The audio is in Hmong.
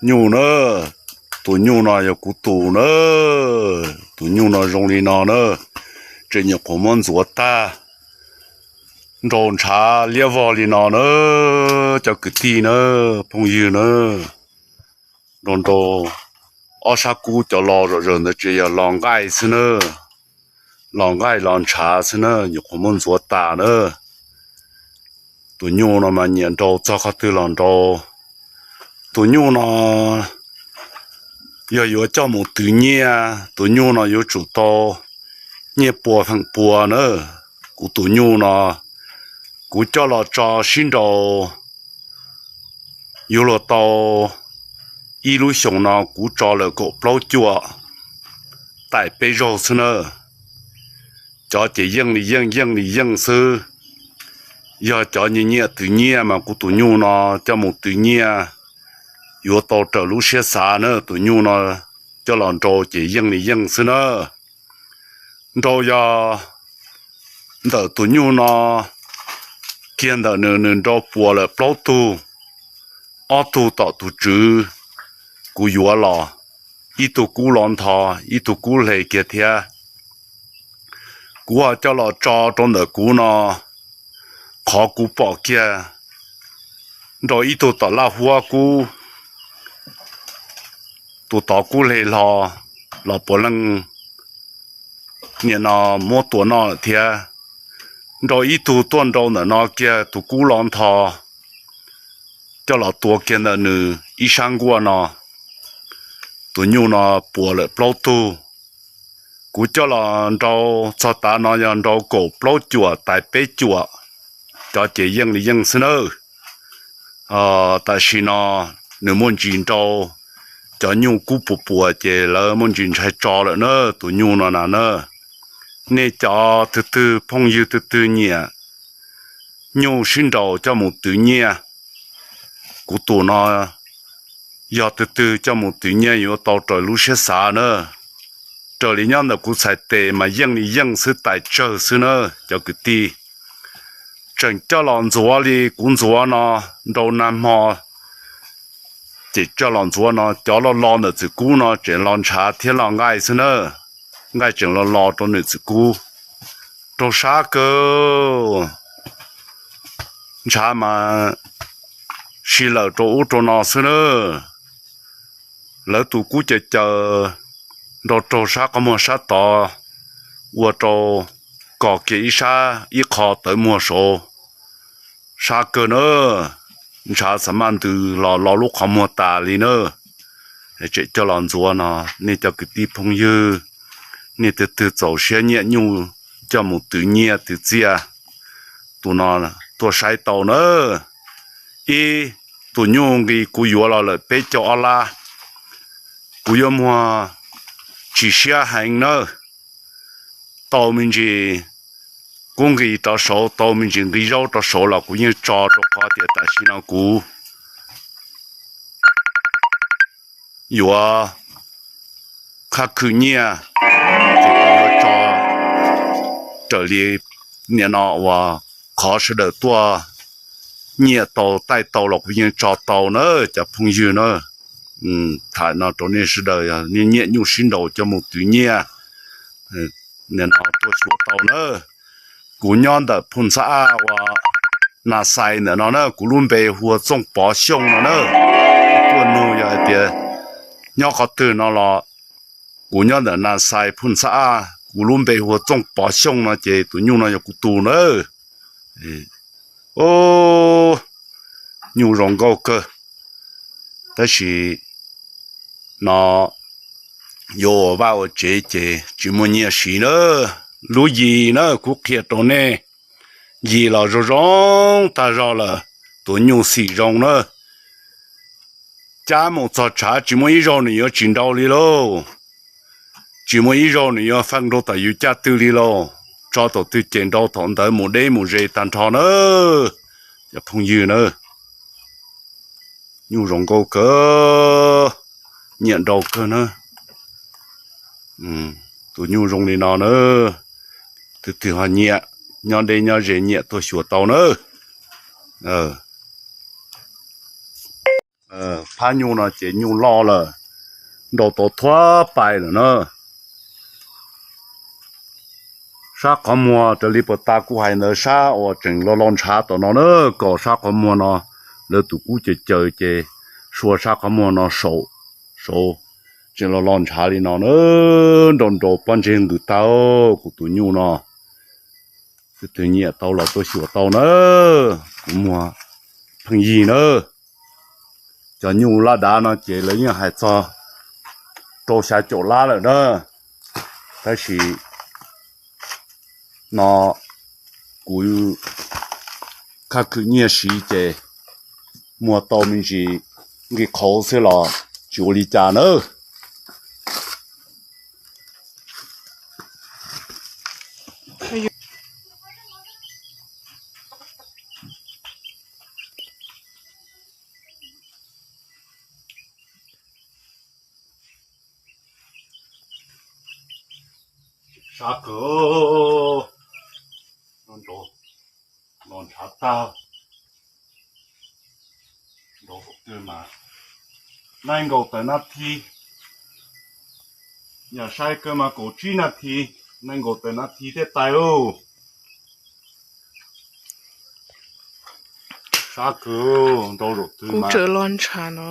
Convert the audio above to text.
Nyuj na, tus nyuj no yog kuv tus na, tus nyuj no zoo li no na, tseem nyuam qhuav muab ntxuav tag, nraus ntshav liab vog li no na, cov kwv tij na, phooj ywg na, nrau nrau ob sab kub cov los zom zaws ntawd tseem yog los nqaij xwb na, los nqaij los ntshav xwb na, nyuam qhuav muab ntxuav tas na. Tus nyuj no mas nyiam nrau txog qhov twg los nrau. Tus nyuj no yog yuav coj mus twv nyiaj, tus nyuj no yuav tsum tau nyiaj pua feem pua na. Kuv tus nyuj no, kuv coj los tso sib nraus, yuav luag tau ib lub xyoos no kuv tso lawm kaum plaub cuam tais peb zaug xwb na. Cov ces yeej li yeej yeej li yeej xwb. Yog cov nyiam nyiam twv nyiaj mas kuv tus nyuj no coj mus twv nyiaj yuav tau raws lub siab xav na. Tus nyuj no coj los nrau ces yeej li yeej xwb na. Nrau yog ntawm tus nyuj no kiag ntawm nws, nws nrau puas lawm plaub tug, ob tug tom tus tswv kuv yuav los, ib tug kub los nthos ib tug kub hle kiag thiab. Kuv ho coj los tso rau ntawm kuv no, qhov kuv pom kiag nrau ib tug tom laj huab kub, tus tod kub hle hlo los puav leej nim no muab tua noj lawm thiab. Nrau ib tug tuaj nrau ntawm no kiag tus kub los nthos, coj los tua kiag ntawm nws ib sab nkuaj no. Tus nyuj no puas lawm plaub tug. Kuv coj los nrau txog tav no yog nrau kaum plaub cuam tais peb cuam, cov ces yeej li yeej xwb nawb. Tam sim no nws muaj ntsis nrau, cov nyuj kub puas puas ces lawv muaj ntsis ntshai tso lawm na, tus nyuj no na na. Nej cov twg twg phooj ywg twg twg nyiam nyuj sib nraus coj mus twv nyiaj, kuv tus no yog twg twg coj mus twv nyiaj yuav tau raws lub siab xav na. Raws li nyob ntawm kuv txhais tes mas yeej li yeej xwb, tais tsawg xwb na cov kwv tij. Tseem coj los ntxuav li kuv ntxuav no, nrau nag hmo ces coj los ntxuav no, cov los los ntawm txwm kub no tseem los ntshav thiab los nqaij xwb na. Nqaij tseem los los rau nws txwm kub, raug sab kawg. Ntshav mas si lawm rau ub rau no xwb na. Lawv tus kub caws caws nrau raug sab qhov muag sab tod, ua rau kos kiag ib sab ib qho tawv muag saud, sab kawg na. Ntshav xav maj ntws los lo lub qhov muag tas li na. Tseem coj los ntxuav no, nej cov kwv tij phooj ywg, nej twg twg txaus siab nyiam nyuj coj mus twv nyiaj twv txiaj, tus no tuaj saib tau na. Ib, tus nyuj nqi kuv yuav los lawm peb caug ob lab, kuv yuav muag tsis siab heev nawb. Tau me ntsis kuv nqis rov saud, tau me ntsis nqi zaub rov saud los kuv yeej tso, rau qhov tias tam sim no kuv yuav khab khwm nyiaj, ces kuv yuav tso raws li nim no uas qhov sawv daws tuaj nyiaj tau taij tau los kuv yeej tso tau na cov phooj ywg na. Tham no rau nej sawv daws, nej nyiam nyuj sib nraus coj mus twv nyiaj, nim no tuaj xyuas tau na. Kuv nyob ntawm Phu Ntxhab Aj uas Nas Xais ntawm no na, kuv lub npe hu ua Txooj Pov Xyooj no na. Kuv tuaj nug yog hais tias nyob qhov twg no los, kuv nyob ntawm Nas Xais Phu Ntxhab Aj, kuv lub npe hu ua Txooj Pov Xyooj no ces tus nyuj no yog kuv tus na. Nyuj zoo nkauj kawg, tab sis no yuav ua vaj ua tsev ces tsis muaj nyiaj siv na. Lub yis na kuv qhia rau nej, yis los zoo zoo tag zog lawm, tus nyuj xim zoo na. Cab mus txog tshav tsis muaj ib zaug nws yuav tsis nrau li lauj. Tsis muaj ib zaug nws yuav feem rau tom yus caj tw li lauj. Tso thaum twg ces nrau thaum ntawd mus deb mus ze tag nrho na. Cov phooj ywg na, nyuj zoo nkauj kawg, nyiam nrau kawg na. Tus nyuj zoo li no na, twg twg ho nyiam, nyob deb nyob ze nyiam tuaj xyuas tau na. Phab nyuj no ces nyuj loj lawm, nrau tau thuab pais lawm na. Sab qhov muag raws li puag ta kuv hais ntawd, sab uas tseem los los ntshav tom no na, kom sab qhov muag no lawv tus kub caws caws ces sua sab qhov muag no saum, saud, tseem los los ntshav li no na. Nrau nrau pob ntseg nqws tag kuv tus nyuj no. Tus twg nyiam tau los tuaj xyuas tau na, kuv muag pheej yig na. Cov nyuj laj dav no ces lawv yeej hais txog rau xya caum lab lawm na, tab sis no kuv khaj khwm nyiaj siv ces muag tau me ntsis nqi qhauv xwb los tsis ua li cas nawb. Sab kawg, los ntshav tag, nrau saum twg mas nees nkaum tawm nas this, yam sai kawg mas kaum tsib nas this, nees nkaum tawm nas this thiaj tag lauj. Sab kawg, nrau saum twg mas los ntshav no.